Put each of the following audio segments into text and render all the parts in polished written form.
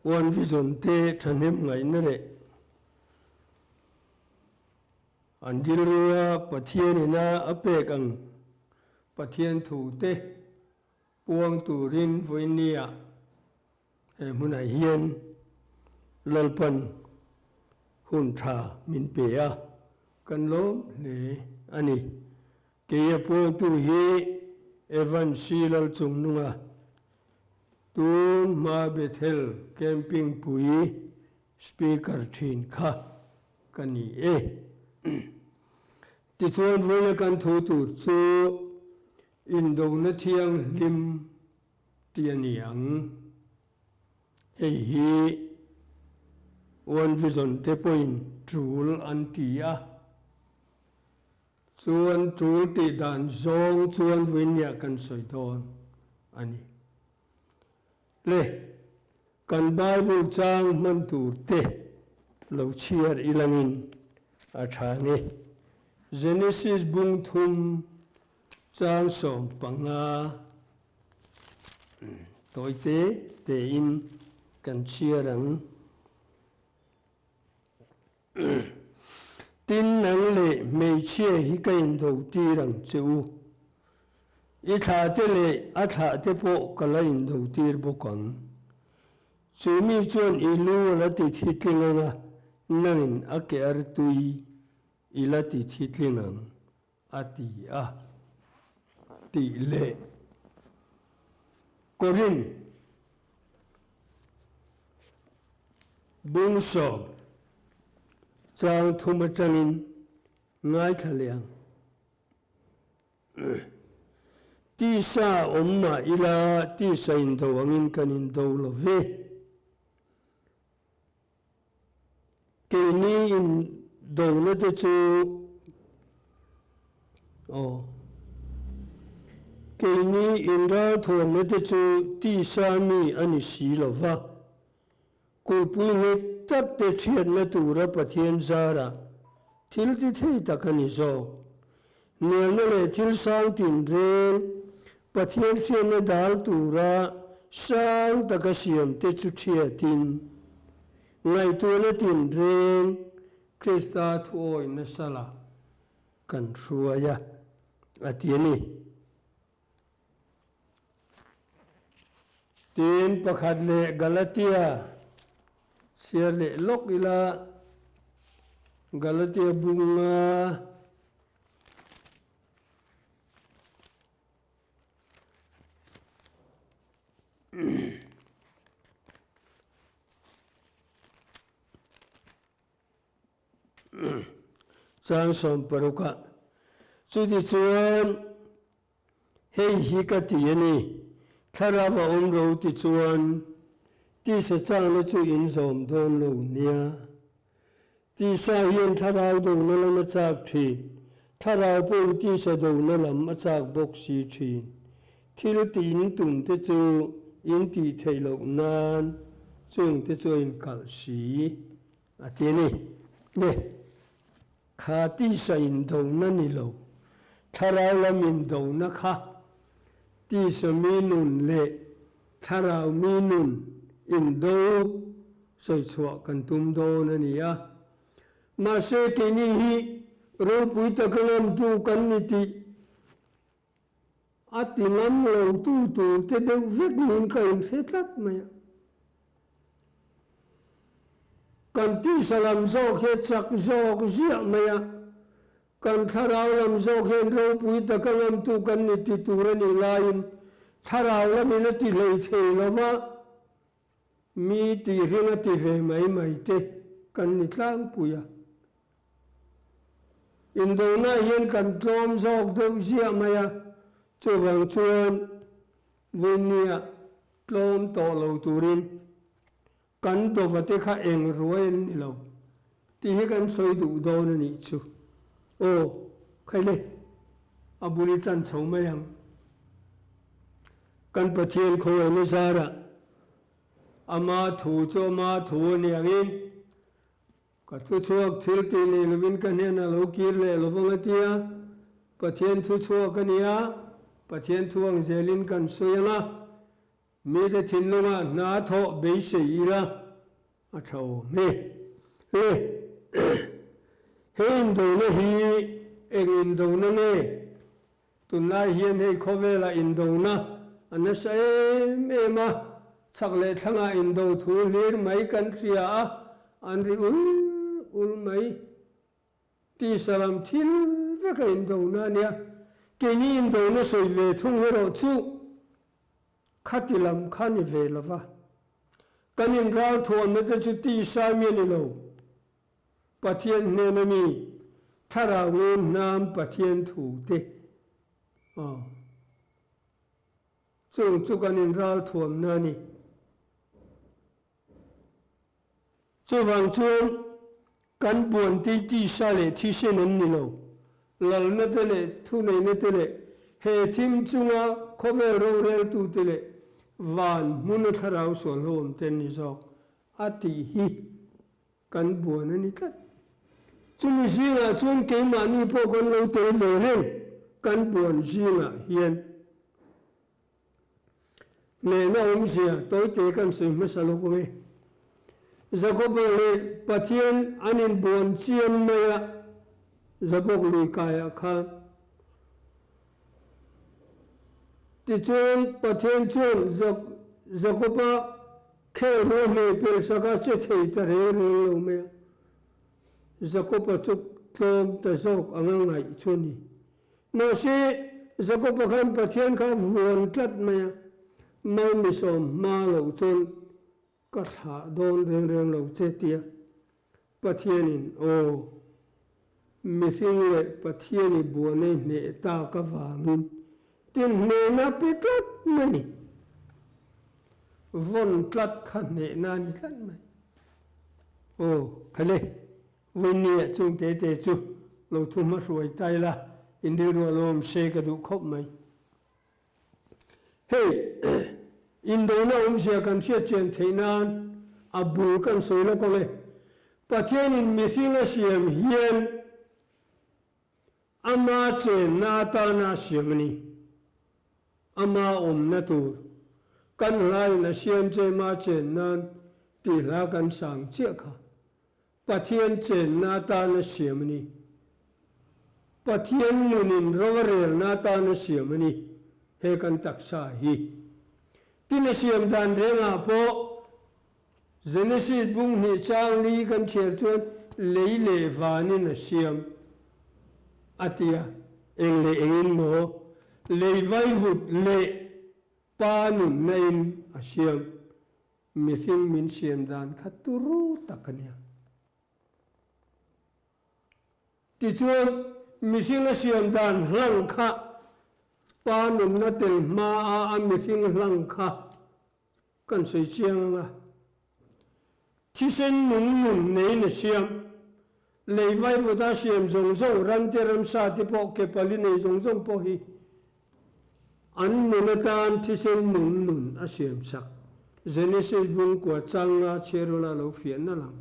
One Vision te thahnem ngaihna leh an rilrua Pathian ina a pek ang Pathian thu te puang turin vawinia he hmunah hian Lalpan hun tha min pe a, kan lawm hle a ni. Keia puangtu hi Evan C. Lalchungnunga, tun hma Bethel Camping pui Speaker thin kha ka ni e. Tichuan vawiina kan thu tur chu Indona Thianghlim tih a ni ang. Hei hi One Vision te pawhin tul an ti a. Chuan tul tih dan zawng chuan vawinia kan sawi dawn a ni. Le, kan Bible chang hman tur te lo chhiar ilangin a tha ni. Genesis bung thum chang 15 tawi te tein kan chhiar ang. Tin, nang leh hmeichhia hi ka indo tir ang che u. I thlahte leh a thlahte pawh ka la indo tir bawk ang. Chu mi chuan i lu a la ti thi tling ang a, nangin a ke artui i la ti thi tling ang, a ti a. Tih leh Korin bung 10 chang 3 atangin ngaithla leh ang. Tisa awm mah ila tisa indo angin kan indo lo ve. Keini indona te chu aw keini inralthuamna te chu tisa mi a ni si lo va, kulhpui nghet tak te chhiatna tura Pathian zarah thil ti thei tak a ni zawk. Hnialna leh thil sang tinreng Pathian hriatna dal tura sang taka siamte chu thiatin, ngaihtuahna tinreng Krista thuawihna salah kan hruai a, a ti a ni. Tin, pakhat leh Galatia chhiar leh lawk ila, Galatia bunga Chang 16 ah chutichuan hei hi ka ti a ni, thlarau a awm ro tichuan tisa changna chu in zawm dawn lo nia. Tisa hian thlarau dona lam a chak thin, thlarau pawhin tisa dona lam a chak bawk si thin. Thil tih in tum te chu in tih theih loh nan chung te chu a inkalh si a ti a ni. Le, kha tisa indona ni lo, thlarau lam indona kha tisa mi nun leh Thlarau mi nun indo sawi chhuah kan tum dawn a ni a. Mahse keini hi ropui taka ngamtu kan ni tih a ti ngam lo tu tur te deuh vek niin ka inhre tlat mai a. Kan tisa lam zawk hi a chak zawk ziah mai a. Kan thlarau lam zawk hian ropui taka ngamtu kan ni ti tur a nih laiin thlarau lamin a ti hlei thei lo va, mi tihring a ti ve mai mai te kan ni tlangpui a. Indona hian kan tlawm zawk deuh ziah mai a, chuvang chuan vawinia tlawm tawh lo turin Kan dawva te kha eng ruai an ni lo tih hi kan sawi duh dawn a nih chu. Aw, khaile, a bul i tan chho mai ang. Kan Pathian khawngaihna zarah ama thu chu ama thu a ni angin ka thuchhuak thil tih nei lovin ka hnenah lo kir leh lovang a ti a, Pathian thuchhuak a ni a, Pathian thu ang zelin kan sawi ang a. Mite thinlungah hna thawh beisei ila a tha awm e. Le, he indona hi eng indona nge? Tunlai hian hei khawvelah indona a nasa em em a, chhak leh thlangah indo thu hlir mai kan hria a, an ri ul ul mai. Tisa lam thil vek a indona a nia, keini indona sawi ve thung erawh chu khati lam kha ni ve lo va. Kan inralthuamna te chu tisa mi a ni lo, Pathian hnena mi, Thlarau ngun hnam Pathian thu te aw. Chung chu kan inralthuamna a ni. Chuvang chuan kan buantei tisa leh thisen an ni lo. Lalna te leh thuneihna te leh he thim chunga khawvel roreltute leh van hmuna thlarau sual ho awm te an ni zawk a tih hi kan buan a ni tlat. Chumi zingah chuan keimahni pawh kan lo tel ve reng kan buan zingah hian. Hnehna awmzia tawite kan sawi hmasa lawk awm e. Jakoba leh Pathian an inbuan chiam mai a, Jabok lui kaiah khan. Tichuan Pathian chuan Jakoba khel ruah hmeh pelh sak a che thei ta reng reng lo mai a. Jakoba chu tlawm ta zawk anga ngaih chu a ni. Mahse, Jakoba khan Pathian kha vuan tlat mai a, Malmisawm hma loh chuan ka thlah dawn reng reng lo che tia Pathianin aw, mihring leh Pathiani buanei hneh tak avangin tin hnehna pe tlat mai ni. Vawn tlat kha hnehna a ni tlat mai. Aw, khale. Vawinia chung te te chu lo thu hma hruai ta ila, in rilru a lo awm se ka duh khawp mai. Hei, indona awmzia kan hriat chian theih nan a bul kan sawi lawk ang e. Pathianin mihring a siam hian ama chenna atana a siam a ni. Ama awmna tur kan hlain a siam che ma chen nan tih hla kan sang chiah kha. Pathian chenna atana siam a ni. Pathian nunin ro a relna atana siam a ni he kan taksa hi. Tin a siam dan rengah pawh Genesis bung hnih chang li kan chhiar chuan lei leh vanin a siam a ti a, eng leh engin maw lei vaivut leh pa nunna in a siam. Mihring min siam dan kha turu tak a nia. Tichuan, mihring a siam dan hlang kha pa nunna tel hmaa a mihring hlang kha kan sawi chiang ang a. Thisen nung nun neiin a siam. Lei vaivut a siam zawng zawng, ram te ramsa te pawh ke pali nei zawng zawng pawh hi an nun atan thisen nung nun a siam sak. Genesis bungkua changa chhiarula lo fiahna lang.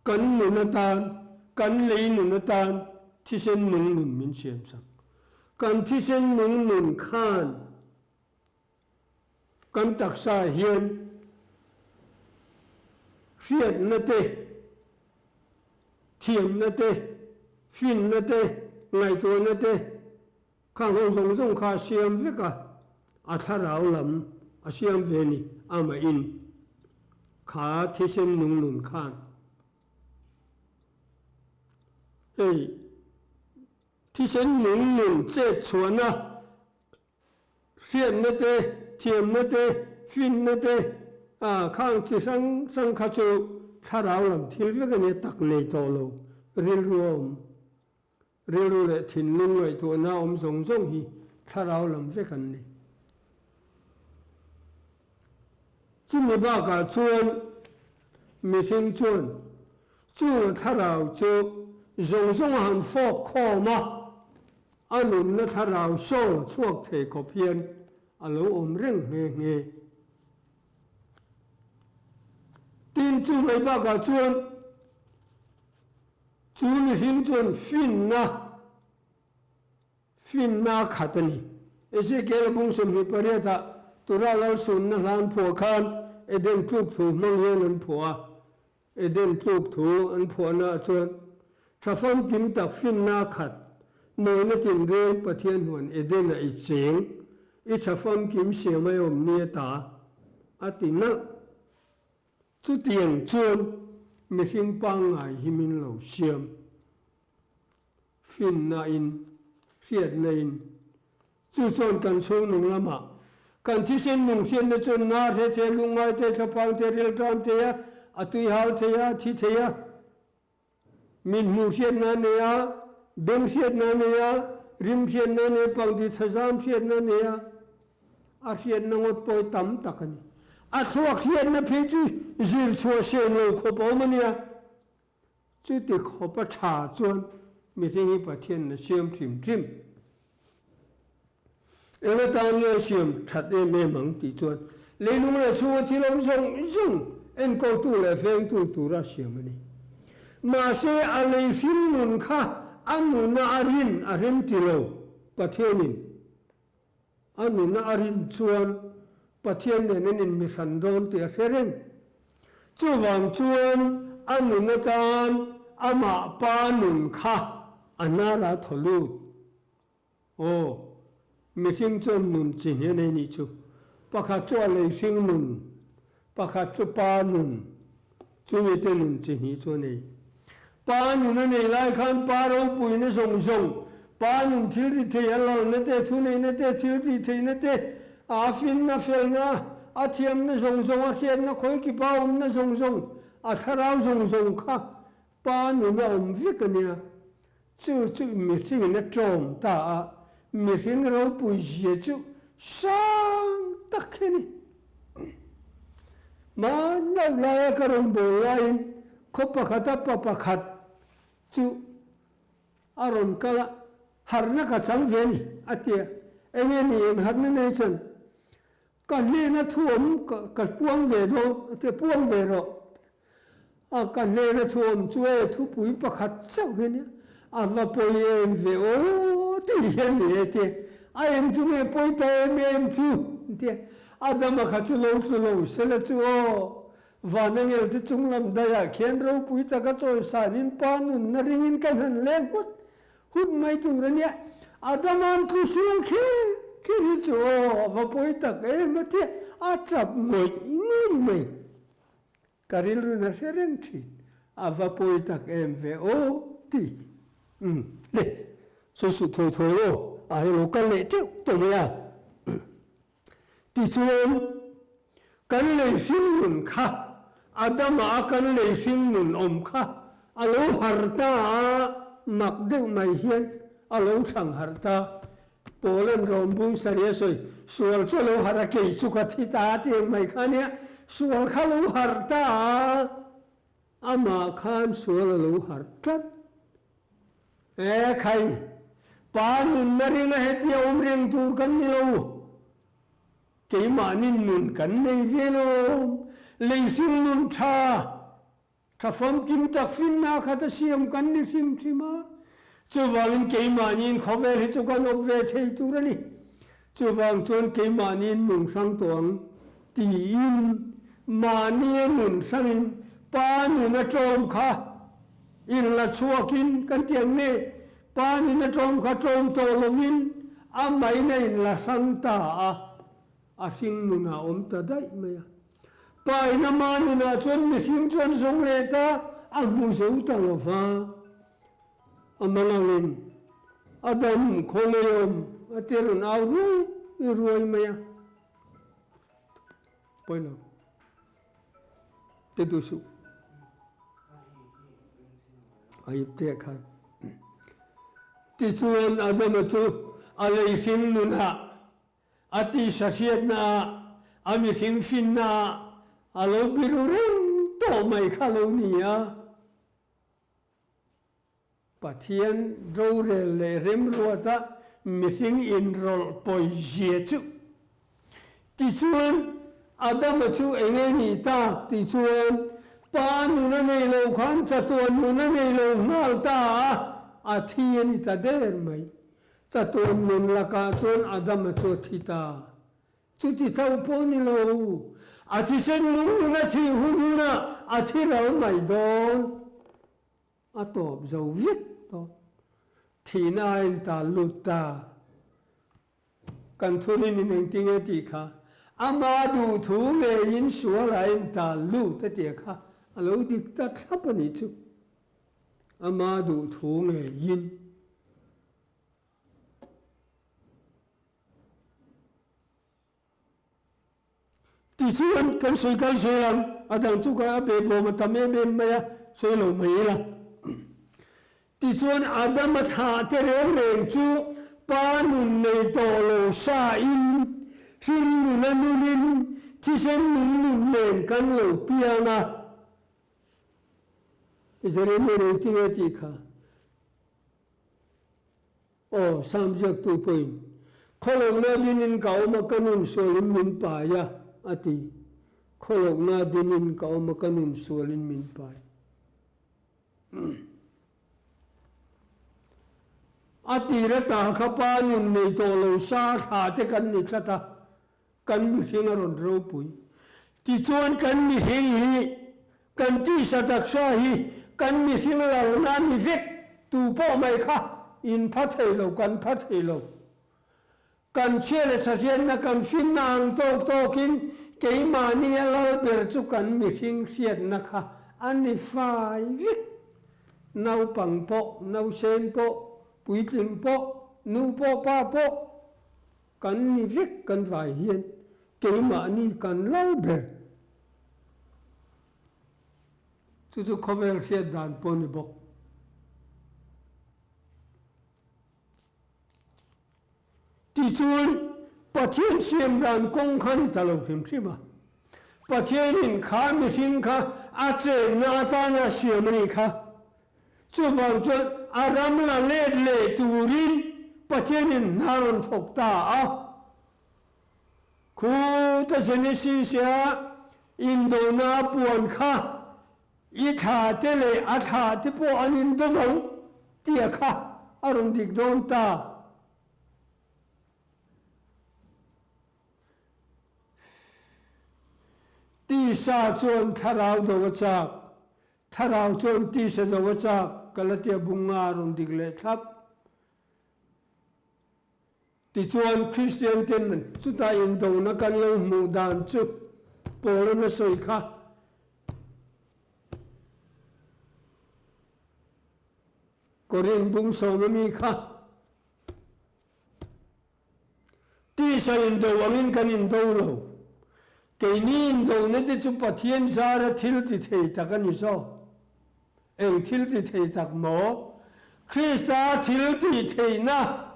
Kan nun atan, kan lei nun atan thisen nung nun min siam sak. Kan thisen nung nun khan Kan taksa hian hriatna te, thiamna te, finna te, ngaihtuahna te khang ho zawng zawng kha a siam vek a, a thlarau lam a siam ve ni amahin kha thisen nungnun khan. Hei thisen nungnun chet chhuahna Hriatna te, thiamna te, finna te, a khang chi hrang hrang kha chu thlarau lam thil vek a nia tak nei tawh lo, rilru a awm. Rilru leh thinlung ngaihtuahna awm zawng zawng hi thlarau lam vek an ni. Chumi bakah chuan mihring chuan Chung thlarau chu zawng zawng a han fawk khawm a, a nunna thlarau sawl chhuak thei khawp hian a lo awm reng nghe nghe. Tin, chu mai bakah chuan chu mihring chuan finna, finna khat a ni. Ezekiel bung 28 ah Tura lal sunna hla an phuah khan Eden tluk thu hmang hian an phuah a. Eden tluk thu an phuahna ah chuan tha famkim tak finna khat mawina tinreng Pathian huan Eden ah i cheng i tha famkim siam a awm ni ata a ti nalh. Chutiang chuan mihring pangngai hi min lo siam. Finna in, hriatna in. Chu chuan kan chhung nung lamah kan thisen nung hriatna chuan na hre thei a, lungngai thei, thlaphang thei, rilṭam thei a, a tui hal thei a, a thi thei a. Min hmuh hriatna a nei a, beng hriatna a nei a, rim hriatna a nei a, pangti thazam hriatna a nei a. A hriatna ngawt pawh hi tam tak a ni. A thluak hriatna phei chu zir chhuah sen lo khawp a awm a nia. Chuti khawp a tha chuan mihring hi Pathian na siam hrim hrim. Eng atan nge a siam that em em ang tih chuan leilung leh chhunga thil awm zawng zawng enkawltu leh vengtu tura siam a ni. Mahse a lei hrim nun kha a nuna a rin a rem ti lo Pathianin. A nuna a rin chuan Pathian nen an inmihran dawn tih a hre reng. Chuvang chuan a nun atan amah pa nun kha a hnar a thaw lut. Aw, mihring chuan nun chi hne nei nih chu. Pakhat chu a leihring nun, Pakhat chu pa nun, chumi te nun chi hnih chu a nei. Pa nun a nei lai khan pa ropuina zawng zawng, pa nun thil ti thei a lalna te, thuneihna te, thil tih theihna te, a finna, felna, a thiamna zawng zawng, a hriatna khawi kipa awmna zawng zawng, a thlarau zawng zawng kha pa nun a awm vek a nia. Chu chu mihringin a tlawm ta a, mihring ropui zia chu sang tak hi a ni. Hmanlo laia ka rawn bawl laiin khaw pakhata pa pakhat chu a rawn kal a, harhna ka chang ve a ni, a ti a. Enge ni eng harhna nei chuan ka hnena thu awm ka puang ve dawn, a ti a, puang ve rawh. A ka hnena thu awm chu e thupui pakhat chauh hi ania, a va pawi em ve aw tih hi a ni e tia, a eng chu nge pawi ta em em chu tia, Adama kha chu lo tlu lo sela chu aw, van angel te chung lam daihah khian ropui taka chawisanin pa nunna ringin kan han leng hut hut mai tur ania, Adama'n tlu sual kher kher hi chu aw a va pawi tak em a tia, a tap ngawih ngawih mai. Ka rilru na hre reng thin. A va pawi tak em ve aw ti. Umm le, sawi suh thawi thawi aw, a hei lo kal leh teuh tawh mai a. Tichuan, kan lei hring nun kha, Adama a kan lei hring nun awm kha a lo har ta a, mak deuh mai hian a lo thang har ta. Paula'n Rom bung sarih a sawi, Sual chu a lo harh a, kei chu ka thi ta a ti ang mai kha nia, sual kha lo harh ta a, amah khan sual a lo harh tlat. E khai, pa nunna ringa hetia awm reng tur kan ni lo, keimahni nun kan nei ve lo, leihring nun tha, Tha famkim tak finna khat a siam kan ni hrim hrim a, chuvangin keimahniin khawvel hi chu kan awp ve thei tur a ni. Chuvang chuan keimahniin nung hrang tawh ang tiin mahnia nun hrangin pa nun a tlawm kha inla chhuakin kan ti ang nge, pa nun a tlawm kha tlawm tawh lovin amahin a inla hrang ta a. A hring nunah a awm ta daih mai a. Pain ama nunah chuan mihring chuan zawng leh ta a hmu zo ta lo va. A malangin a dam khawngaih awm a ti rawn au ruai ruai mai a. Pawi lo. Ti duh suh. A ip teh khan. Tichuan Adama chu a lei hring nunah A tisa hriatna ah, a mihring finna ah a lo biru reng tawh mai kha lo ni a. Pathian rorel leh remruata mihring inrawlh pawizia chu. Tichuan, Adama chu eng nge nih tak tih chuan pa nun a nei lo khan chatuan nun a nei lo nghal ta a, a thi a ni ta der mai. Chatuan nun lakah chuan Adama chu a thi ta. Chuti chauh pawh ni lo, a thisen nung nun a thih hun hunah a thi ral mai dawn. A tawp zo vek tawh. Thihna a intal lut ta. Kan thurin in engtinge tih kha, ama duhthu ngeiin sual a intal lut a tia kha a lo dik ta thlap a nih chu. Ama duhthu ngeiin. Tichuan, kan sawi kal zel ang, a dang chu ka a behbawm a tam em em mai a, sawi lo mai ila. Tichuan, Adama thlah te reng reng chu pa nun nei tawh lo sa in, hring nuna nunin, thisen nun nun nen kan lo piang a. Jeremia engtinge tih kha? Aw, Sam ziaktu pawhin, Khawlohna dinin ka awm a, ka nun sualin min pai a, a ti. Khawlohna dinin ka awm a, ka nun sualin min pai. A tir ata kha pa nun nei tawh lo sa thla te kan ni tlat a, Kan mihring a rawn ropui. Tichuan kan mihring hi, kan tisa taksa hi kan mihring lalna ni vek tu pawh mai kha in pha thei lo, kan pha thei lo. Kan chhia leh thahriatna kan finna ang tawk tawkin keimahni a lal ber chu kan mihring hriatna kha a ni fai vek. Naupang pawh, nausen pawh, puitling pawh, nu pawh, pa pawh, Kan ni vek kan vai hian keimahni kan lo ber. Chu chu khawvel hriat dan pawh a ni bawk. Tichuan, Pathian siam dan kawng kha ni ta lo hrim hrim a. Pathianin kha mihring kha a chenna atana siam a nih kha. Chuvang chuan a ram la let leh turin Pathianin hna rawn thawk ta a. Khuta Genesis-a indona a puan kha i thla te leh a thla te pawh an indo vang tia kha a rawn dik dawn ta. Tisa chuan thlarau do a chak. Thlarau chuan tisa do a chak, Galatia bunga a rawn dik leh thlap. Tichuan, Kristian ten chuta indona kan lo hmuh dan chu Paula'n a sawi kha. Korin bung sawma mi kha. Tisa indo angin kan indo lo. Keini indona te chu Pathian zara thil ti thei tak a ni zawk. Eng thil ti thei tak maw? Krista thil tih theihna,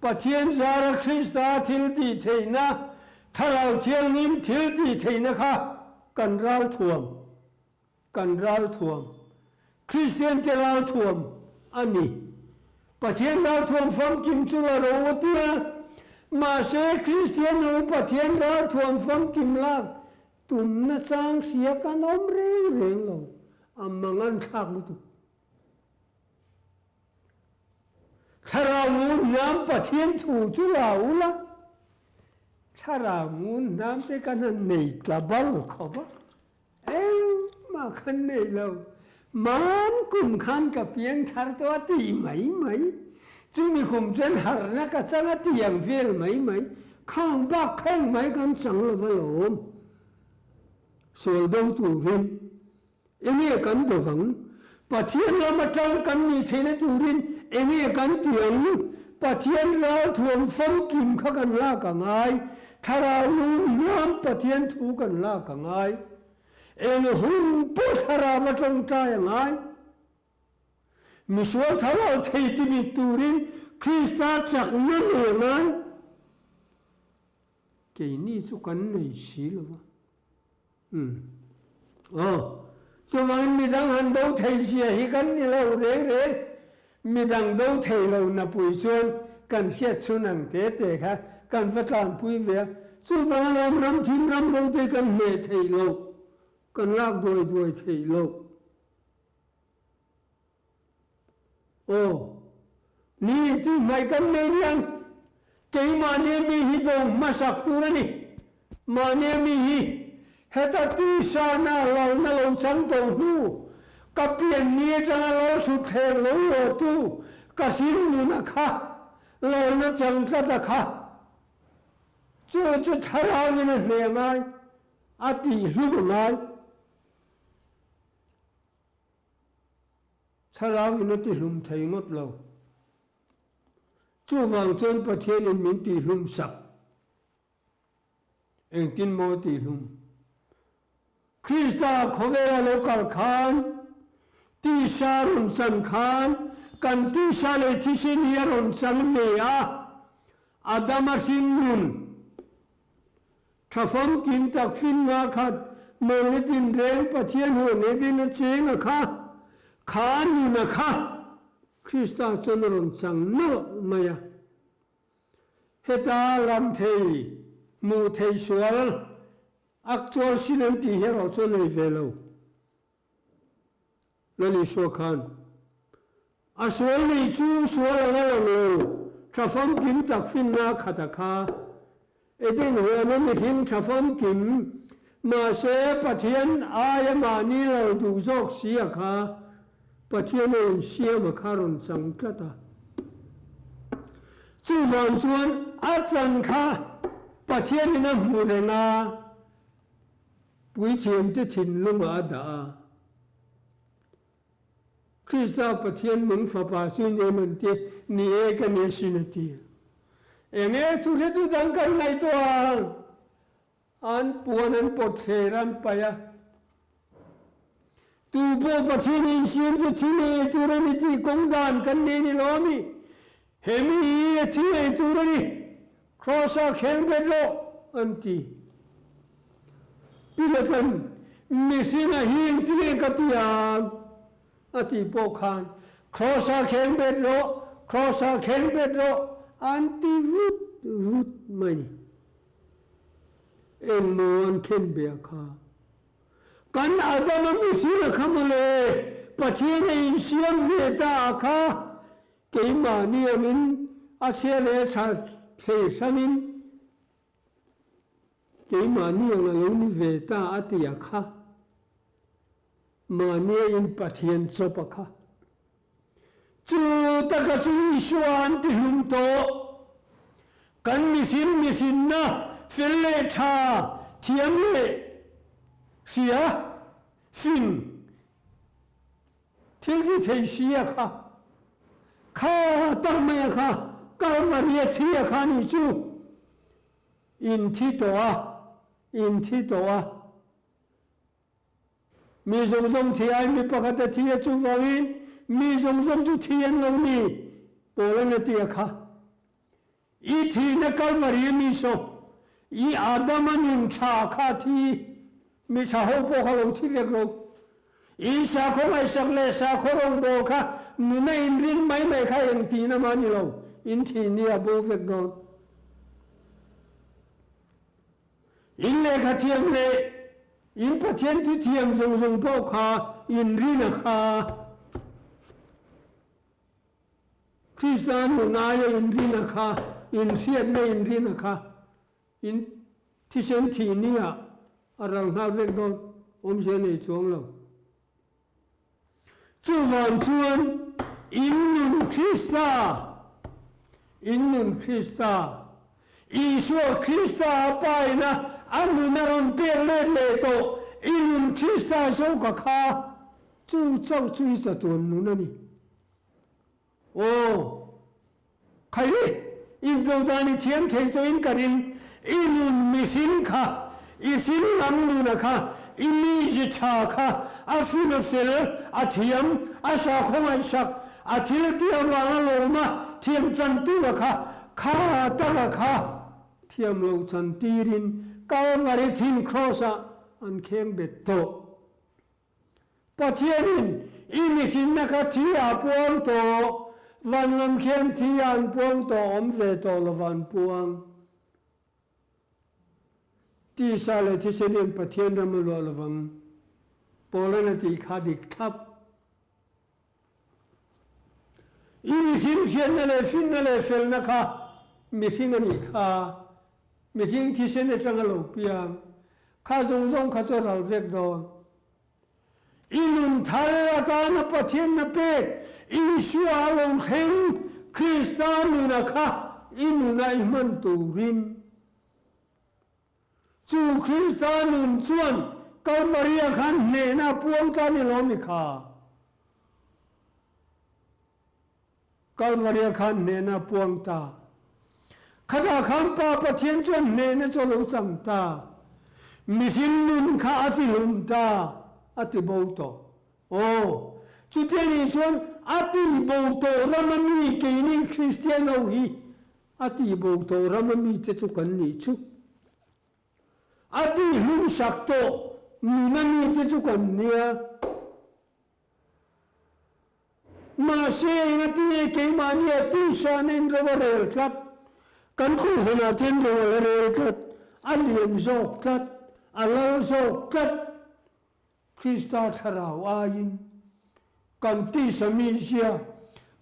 Pathian zara Krista thil tih theihna, Thlarau Thianghlim thil tih theihna kha kan ralthuam. Kan ralthuam, Kristiante ralthuam a ni. Pathian ralthuam famkim chu la ro a ti a, mahse Kristian ho Pathian ralthuam famkim lak tumna chang hria kan awm reng reng lo, a mang an thlak lutuk. Thlarau ngun hnam Pathian thu chu la ula, thlarau ngun hnam te kan han nei tla bal khawp a. Engmah khan nei lo. Man kum khan ka piang thar tawh a ti mai mai. Chumi kum chuan harhna ka chang a ti ang vel mai mai. Khang bak kheng mai kan chang lo va lawm. Sual do turin enge kan do vang? Pathian lam atang kan nih theihna turin enge kan ti ang? Pathian ralthuam famkim kha kan lak a ngai. Thlarau lung hniam Pathian thu kan lak a ngai. Eng hun pawh thlarau a tawngtai a ngai. Misual thlarau thei ti bik turin Krista chakna nei a ngai. Keini chu kan nei si lo va. Umm. Aw. Chuvangin midang han do thei zia hi kan ni lo reng reng. Midang do thei lo napui chuan kan hriat chhun ang te te kha kan va tlanpui ve a. Chuvang alawm ram thim ram ro te kan hneh thei lo. Kan lak duai duai thei lo. Aw. Ni tih hmaih kan nei niang. Keimahni mi hi do hmasak tur a ni. Mahnia mi hi heta tisa-na lalna lo chang tawh hnu, ka pian ni atanga lalthutthleng lo luahtu ka hringnuna kha lalna chang tlat a kha. Chu chu thlarauin a hneh ngai, a tihhlum a ngai. Thlarauin a tihlum thei ngawt lo. Chuvang chuan Pathianin min tihlum sak. Engtin maw tihlum? Krista khawvela lo kal khan, tisa rawn chan khan kan tisa leh thisen hi a rawn chang ve a, Adama hringnun Tha famkim tak finna khat mawina tinreng Pathian huan Eden a cheng a kha, kha nun a kha Krista chuan a rawn chang nawlh mai a. Heta lam thei, hmuh thei sual, actual sin an tih hi erawh chuan nei ve lo. Lal Isua khan, A sual nei chu sual anga lang lo, tha famkim tak finna khat a kha. Eden huana mihring tha famkim, mahse Pathian aia mahni lo duh zawk si a kha, Pathian a insiam a kha rawn chang tlat a. Chuvang chuan a chan kha Pathianin a hmu reng a. Puithiamte thinlungah a dah a. Krista Pathian nung Fapa chu nem an ti, Ni e, ka ni asin a ti. Eng e thu hretu dang kan ngaihtuah ang? An puan an pawt thler an paih a. Tu pawh Pathian insiam chu thi ngei tur a ni tih kawng dan kan nei ni lo a mi? He mi hi a thi ngei tur a ni. Kraws-ah kheng bet rawh, an ti. Pilatan, Mihringa hi engti nge ka ti ang? a tih pawh khan, Kraws-ah kheng bet rawh, Kraws-ah kheng bet rawh, an ti vut vut mai ni. Engmaw an khen be a kha? Kan Adama mihringa kha mawle, Pathian a insiam ve ta a kha, Keimahni angin a chhia leh a tha thlei hranin keimahni ang a lo ni ve ta a ti a kha, mahnia in Pathian chawp a kha. Chu taka chu Isua an ti hlum tawh. Kan mihring mihrinna fel leh tha, thiam leh hria, fing, Thil ti thei si a kha, kha tak mai a kha, Kalvari a thi a kha nih chu, in thi tawh a, in thi tawh a. Mi zawng zawng thi ai mi pakhat a thi a chuvangin mi zawng zawng chu thi an lo ni, Paul-a'n a ti a kha. I thihna Kalvari a mi saw, i Adama nun tha kha thi, mi tha ho pawh kha lo thi vek lo. I sakhaw ngaihsak leh sakhaw rawngbâwl kha nuna inrin mai mai kha eng tihna mah ni lo, in thih ni a bo vek dawn. In lehkha thiam leh in Pathian thi thiam zawng zawng pawh kha inrina kha. Krista nun aia inrina kha, inhriatna inrina kha in thisen thih ni ah a ral nghal vek dawn, awmzia nei chuang lo. Chuvang chuan in nun Krista, in nun Krista, Isua Krista a paina a nun a rawn pek let leh tawh, i nun Krista zawka kha chu chauh chu i chatuan nun a ni. Aw, khaile, indo dan i thiam thei tawhin ka ring, i nun mihring kha, i hring lam nuna kha, i mizi tha kha, a fin a fel, a thiam, a sakhaw ngaihsak, a thil tih avanga lawma thiam chantura kha, kha taka kha thiam lo chantirin Kalvari thing Kraws-ah an kheng bet tawh. Pathianin i mihrinna kha thi ah puang tawh, van lam khian thi ah an puang tawh, awm ve tawh lova an puang. Tisa leh thisen hian Pathian ram a luah lovang, Paula'n a tih kha dik thlap. I mihring hriatna leh finna leh felna kha mihring a nih kha. Mihring thisen atanga lo piang kha zawng zawng kha chu a ral vek dawn. I nun thar atana Pathianna pek Isua a lo thleng Krista nuna kha i nuna i hman turin. Chu Krista nun chuan Kalvaria khan hnehna a puang ta ni lo mi kha? Kalvaria khan hnehna a puang ta. Khatah khan Pa Pathian chuan hnehna chu a lo chang ta. Mihring nun kha a ti hlum ta, a ti bo tawh. Aw, chutia nih chuan a ti bo tawh rama mi keini Kristian ho hi A tihbo tawh rama mite chu kan nih chu. A tihhlumsak tawh nuna mite chu kan nia. Mahse engati keimahnia tisa nen ro a rel tlat, kan kohhranah chuan ro a la rel tlat, a lian zawk tlat, a lal zawk tlat. Krista thlarau aiin kan tisa mizia,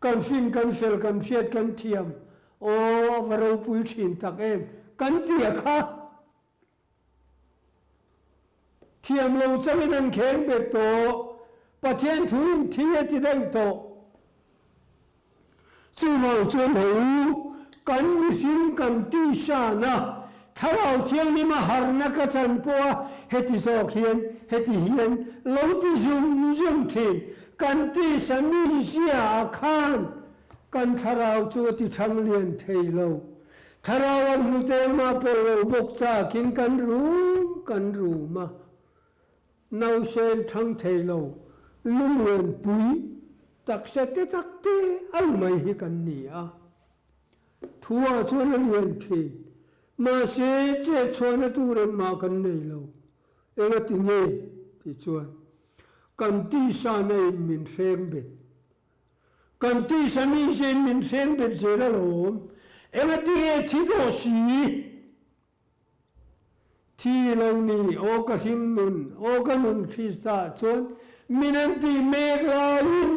kan fin, kan fel, kan hriat, kan thiam, aw a va ropui thin tak em, kan tia kha thiam lo changin an kheng bet tawh, Pathian thuin thi a ti daih tawh. Chuvang chuan ho u, kan mihring kan tihsan a, Thlarau Thianghlima harhna ka chan pawha heti zawk hian, heti hian lo ti zung zung thin. Kan tihsa mizia ah khan kan thlarau chu a ti thang lian thei lo. Thlarau an hnute engmah pawlh lo bawk chakin kan rum kan rum a. Nausen thang thei lo, lunglen pui, taksa te tak te ang mai hi kan ni a. Thu ah chuan a lian thin. Mahse, chet chhuahna tur engmah kan nei lo. Engati nge? Tih chuan, Kan tisa na in min hreng bet. Kan tisa mizia in min hreng bet zel alawm. Engati nge thi tawh si? Thi lo ni, aw ka hlim nun, aw ka nun Krista chuan min an tih mek laiin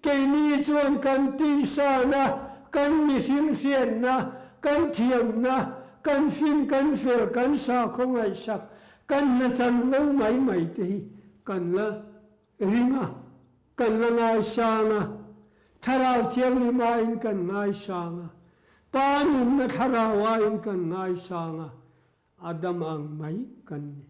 keini chuan kan tihsana, kan mihring hriatna, kan thiamna, kan fin, kan fel, kan sakhaw ngaihsak, kan hna chanvo mai mai te hi kan la ring a, kan la ngaisang a, Thlarau Thianghlim aiin kan ngaisang a, Pa nunna Thlarau aiin kan ngaisang a, Adam ang mai kan ni.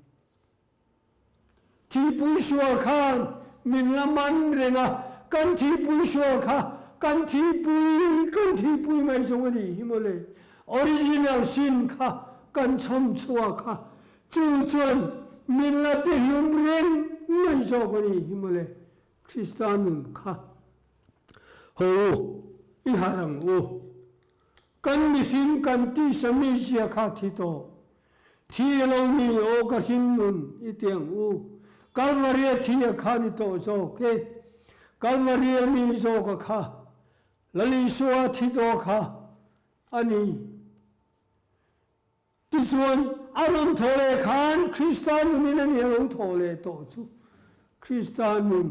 Thihpui sual khan min la man reng a, kan thihpui sual kha kan thihpui kan thihpui mai zawng a nih hi mawle. Original sin kha kan chhawm chhuak a, Chu chuan min la tihlum reng mai zawk a nih hi mawle, Krista nun kha. Haw u, i harh ang u. Kan mihring kan tisa mizia kha thi tawh. Thi lo ni aw ka hring nun i ti ang u. Kalvaria thi a kha ni tawh zawk e. Kalvaria mi zawk a kha. Lal Isua thi tawh kha a ni. Tichuan, a rawn thaw leh khan Krista nunin a ni a lo thaw leh tawh chu. Krista nun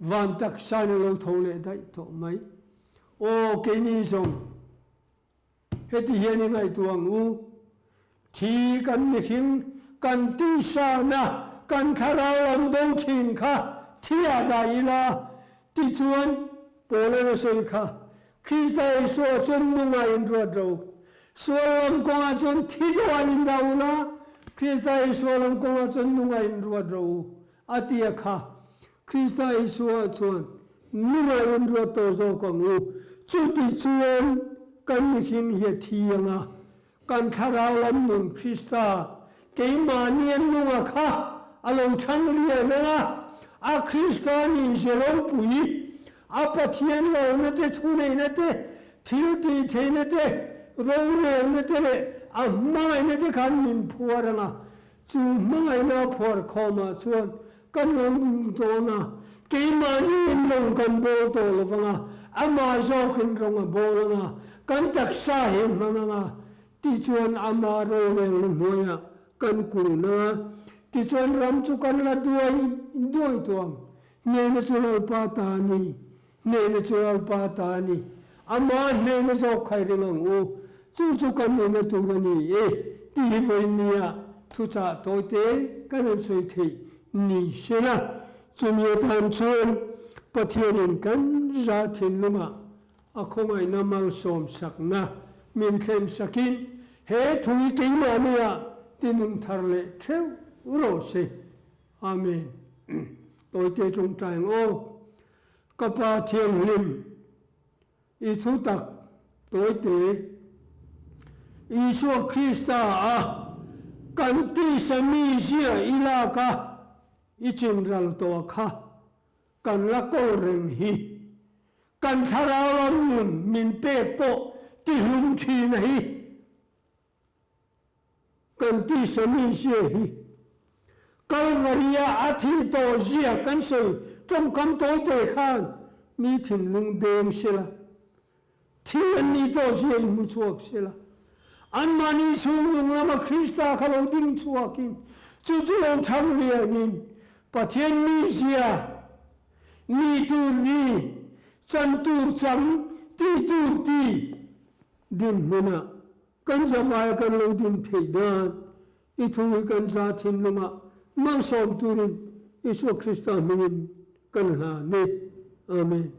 van taksain a lo tho leh daih tawh mai. Aw, keini zawng heti hian i ngaihtuah ang u, thi kan mihring kan tisana kan thlarau lam bo thin kha thiah dah ila, tichuan Paul-a'n a sawi kha, Krista Isua chuan nunga inruat ro. Sual lam kawngah chuan thi deuha indah u la, Krista Isua lam kawngah chuan nunga inruat ro u, a ti a kha. Krista Isua chuan nunga inruat tawh zawk ang u. Chuti chuan kan mihring hi a thi ang a, Kan thlarau lam nun Krista keimahni a nunga kha a lo chhan lian ang a, a Krista nih ze ropui, a Pathian lohna te, thuneihna te, thil tihtheihna te, rorelna te leh a hmangaihna te khan min phuar ang a, chu hmangaihna a phuar khawmah chuan kan lo dun dawn a, keimahni in rawng kan bawl tawh lo vang a, amah zawkin rawng a bawl ang a, kan taksa hi a hmang ang a, tichuan ama rorelna hnuaiah kan kun ang a, tichuan ram chu kan la duai duai tawh ang, hnehna chu Lalpa ta a ni. Hnehna chu Lalpa ta a ni. Ama hnehna zawk kha i ring ang u. Chu chu kan nihna tur a ni e tih hi vawinia thuchah tawite kan han sawi theih ni se la. Chumi atan chuan Pathianin kan za thinlungah a khawngaihna malsawm sakna min thlen sakin he thu hi keimahnia tinung thar leh theuh rawh se. Amen. Tawite tawngtai ang aw. Ka Pa Thianghlim, i thu tak tawite Isua Krista a kan tisa mizia i lak a, i chinral tawh kha kan la kawl reng hi. Kan thlarau lam nun min pek pawh tihlum thin a hi. Kan tisa mizia hi Kalvaria a thih tawh zia kan sawi tawngkam tawite khan mi thinlung deng sela, thi an nih tawh zia in hmu chhuak sela, anmahni chhungnung lama Krista kha lo ding chhuakin chu chu lo thang lianin Pathian mizia ni tur ni, chan tur chang, tih tur ti dinhmunah Kan zavaia kan lo din theih dan i thu hi kan za thinlungah malsawm turin Isua Krista hmingin kan hlan e. Amen.